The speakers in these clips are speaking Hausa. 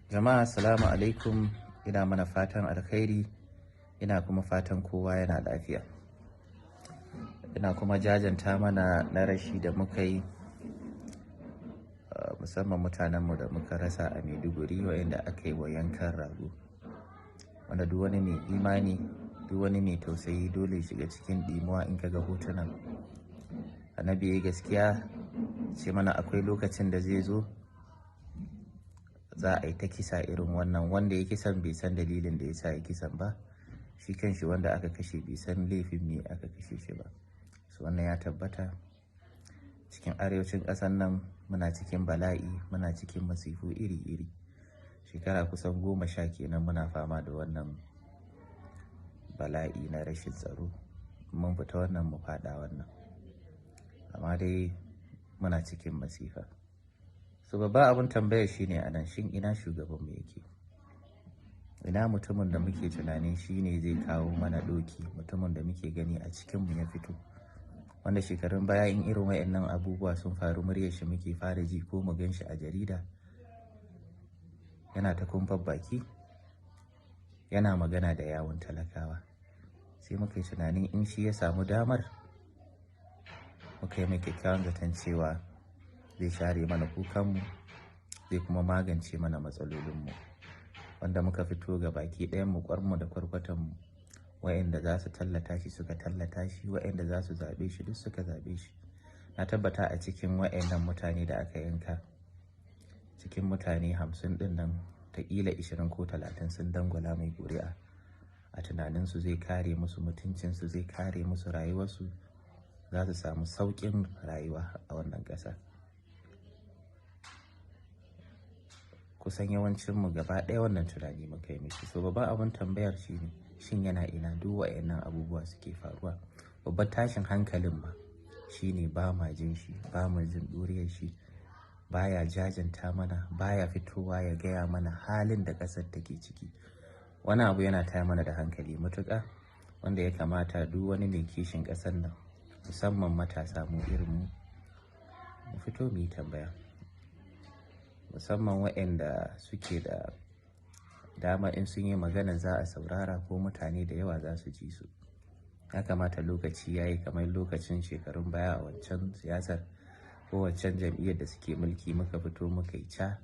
Jama'a, assalamu alaikum. Ina mana fatan alkhairi, ina kuma fatan kowa yana lafiya. Ina kuma jajanta mana na rashi da muka yi, musamman mutanenmu da muka rasa a Maiduguri, waɗanda aka yi wa yankan rago. Wanda duk wani mai imani, duk wani mai tausayi dole shiga cikin ɗimuwa in ka ga hotunan. Annabi ya gaskiya ce mana akwai lokacin da zai zo za a yi ta kisa irin wannan, wanda ya kisan bai san dalilin da ya sa ya kisan ba, shi kanshi wanda aka kashe bai san laifin me aka kashe shi ba. So wannan ya tabbata cikin arewacin ƙasar nan, muna cikin bala'i, muna cikin masifu iri-iri. Shekara kusan 10 kenan muna fama da wannan bala'i na rashin tsaro. Mun fita wannan, mu faɗa wannan, amma dai muna cikin masifa. So babban abin tambaya shine a nan, shin ina shugabanmu yake? Ina mutumin da muke tunanin shine zai kawo mana ɗauki, mutumin da muke gani a cikinmu ya fito, wanda shekarun baya in irin waɗannan abubuwa sun faru, muryar shi muke fara ji ko mu gan shi a jarida yana ta kumfar baki, yana magana da yawun talakawa. Sai muka yi tunanin in shi ya samu damar, muka yi mai kyakkyawan zaton cewa zai share mana kukanmu, zai kuma magance mana matsalolinmu. Wanda muka fito ga baki ɗayanmu, kwanmu da kwarkwatanmu, waɗanda za su tallata shi suka tallata shi, waɗanda za su zaɓe shi duk suka zaɓe shi. Na tabbata a cikin waɗannan mutane da aka yanka, cikin mutane 50 ɗin nan, ta ƙila 20 ko 30 sun dangwala mai ƙuri'a a tunaninsu zai kare musu mutuncinsu, zai kare musu rayuwarsu, za su samu sauƙin rayuwa a wannan ƙasa. Kusan yawancinmu gaba ɗaya wannan tunani muka yi mishi. So babban abin tambayar shine, shin yana ina duk waɗannan abubuwa suke faruwa? Babban tashin hankalin ma shine ba ma jin shi, ba ma jin ɗuriyar shi, baya jajanta mana, baya fitowa ya gaya mana halin da ƙasar take ciki. Wani abu yana tayar mana da hankali matuƙa, wanda ya kamata duk wani mai kishin ƙasar nan, musamman matasa mu irin mu, mu fito mu yi tambaya. Musamman waɗanda suke da dama, in sun yi magana za a saurara ko mutane da yawa za su ji su. Ya kamata lokaci ya yi, kamar lokacin shekarun baya a wancan siyasar ko wancan jam'iyyar da suke mulki, muka fito muka yi ca,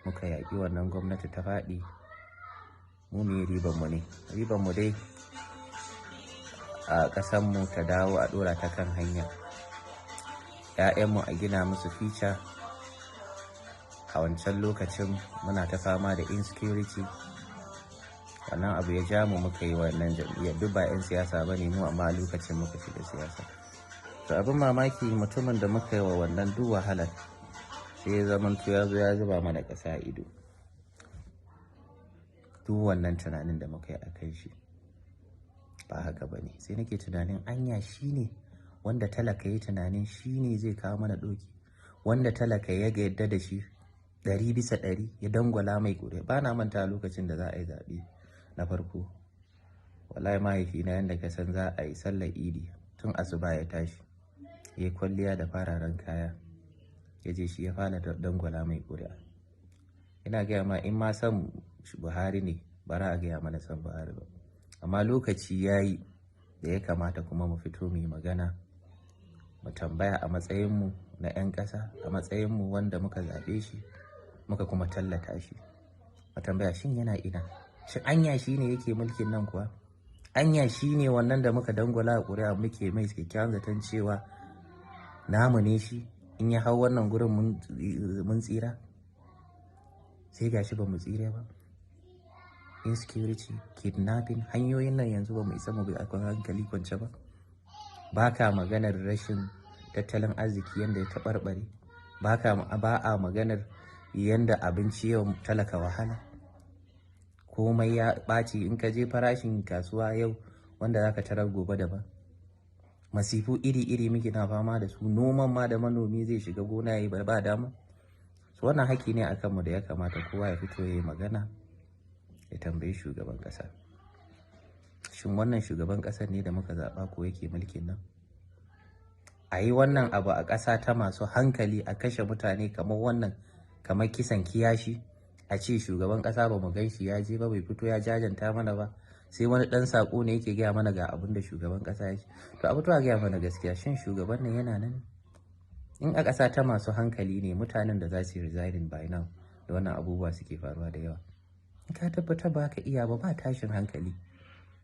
muka yaƙi wannan gwamnati ta faɗi. Mu me ribanmu ne? Ribanmu dai a ƙasanmu ta dawo, a ɗora ta kan hanya, 'ya'yanmu a gina musu future. A wancan lokacin muna ta fama da insecurity, wannan abu ya ja mu muka yi wannan jam'iyyar. Duk ba 'yan siyasa ba ne mu, amma a lokacin muka shiga siyasa. To abin mamaki, mutumin da muka yi wa wannan duk wahalar, sai ya zamanto ya zo ya zuba mana ƙasa ido. Duk wannan tunanin da muka yi a kan shi ba haka ba ne. Sai nake tunanin, anya shi ne wanda talaka ya tunanin shi ne zai kawo mana ɗauki, wanda talaka ya yarda da shi 100% ya dangwala mai ƙuri'a? Ba na manta lokacin da za a yi zaɓe na farko, wallahi mahaifina, yadda ka san za a yi sallar Idi, tun asuba ya tashi, ya yi kwalliya da fararen kaya, ya je shi ya fara dangwala mai ƙuri'a. Ina gaya ma, in ma san Buhari ne, bara a gaya mana san Buhari ba. Amma lokaci ya yi da ya kamata kuma mu fito mu yi magana, mu tambaya a matsayinmu na 'yan ƙasa, a matsayinmu wanda muka zaɓe shi, muka kuma tallata shi. Mu tambaya, shin yana ina? Shin anya shi ne yake mulkin nan kuwa? Anya shi ne wannan da muka dangwala a ƙuri'a, muke mai kyakkyawan zaton cewa namu ne shi, in ya hau wannan gurin mun tsira? Sai gashi ba mu tsira ba. Insecurity, kidnapping, hanyoyin nan yanzu ba mu isa mu bi akan hankali kwance ba. Ba ka maganar rashin tattalin arziki yanda ya taɓarɓare, ba a maganar yanda abinci yau talaka wahala, komai ya ɓaci. In ka je farashin kasuwa yau, wanda za ka tarar gobe daban. Masifu iri-iri muke na fama da su. Noman ma da manomi zai shiga gona ya yi, ba dama. So wannan haƙƙi ne akan mu da ya kamata kowa ya fito ya yi magana, ya tambayi shugaban ƙasa, shin wannan shugaban ƙasar ne da muka zaɓa ko yake mulkin nan? A yi wannan abu a ƙasa ta masu hankali, a kashe mutane kamar wannan, kamar kisan kiyashi. A ce shugaban ƙasa ba mu gan shi ya je ba, bai fito ya jajanta mana ba, sai wani ɗan saƙo ne yake gaya mana ga abin da shugaban ƙasa ya ce. To a fito a gaya mana gaskiya, shin shugaban nan yana nan? In a ƙasa ta masu hankali ne, mutanen da za su yi resigning by now da wannan abubuwa suke faruwa da yawa. In ka tabbatar ba ka iya ba, ba tashin hankali,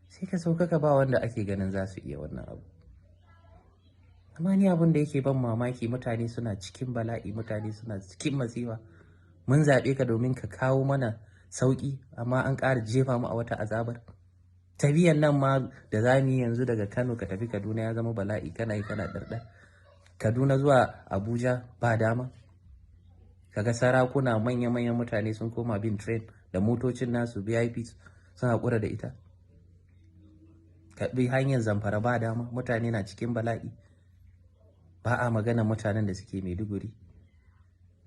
sai ka sauka ka ba wanda ake ganin za su iya wannan abu. Amma ni abin da yake ban mamaki, mutane suna cikin bala'i, mutane suna cikin masifa. Mun zaɓe ka domin ka kawo mana sauƙi, amma an ƙara jefa mu a wata azabar. Tafiyan nan ma da za mu yi yanzu daga Kano ka tafi Kaduna ya zama bala'i, kana yi kana ɗarɗar. Kaduna zuwa Abuja ba dama. Kaga sarakuna, manya-manyan mutane sun koma bin train da motocin nasu VIP, sun haƙura da ita. Ka bi hanyar Zamfara ba dama, mutane na cikin bala'i. Ba a magana mutanen da suke Maiduguri.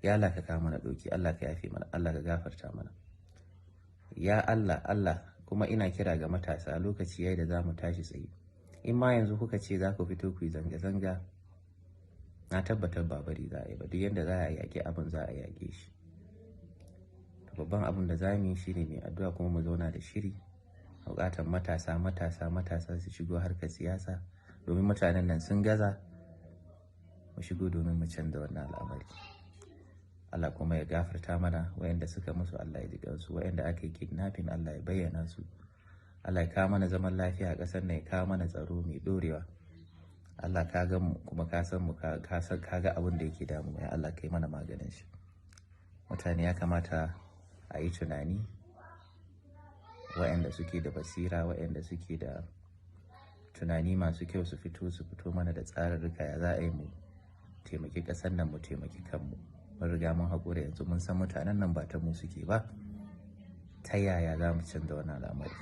Ya Allah, ka kawo mana ɗauki, Allah ka yafe mana, Allah ka gafarta mana. Ya Allah, Allah. Kuma ina kira ga matasa, lokaci yayi da za mu tashi tsaye. In ma yanzu kuka ce za ku fito ku yi zanga-zanga, na tabbatar ba bari za a yi ba. Duk yadda za a yaƙi abin, za a yaƙe shi. Babban abin da za mu yi shine mai addu'a, kuma mu zauna da shiri. Buƙatar matasa, matasa, matasa su shigo harkar siyasa, domin mutanen nan sun gaza. Mu shigo domin mu canza wannan al'amari. Allah kuma ya gafarta mana. Wayanda suka musu, Allah ya ji kansu. Wayanda aka yi kidnapping, Allah ya bayyana su. Allah ya kawo mana zaman lafiya a ƙasar nan, ya kawo mana tsaro mai ɗorewa. Allah, ka gan mu kuma ka san mu, ka san ka ga abin da yake damu. Ya Allah, kai mana maganin shi. Mutane, ya kamata a yi tunani. Wayanda suke da basira, wayanda suke da tunani masu kyau, su fito, su fito mana da tsararruka ya za a yi mu taimaki ƙasar nan, mu taimaki kanmu. Mun riga mun haƙura yanzu, mun san mutanen nan ba ta mu suke ba. Ta yaya za mu canza wannan al'amari?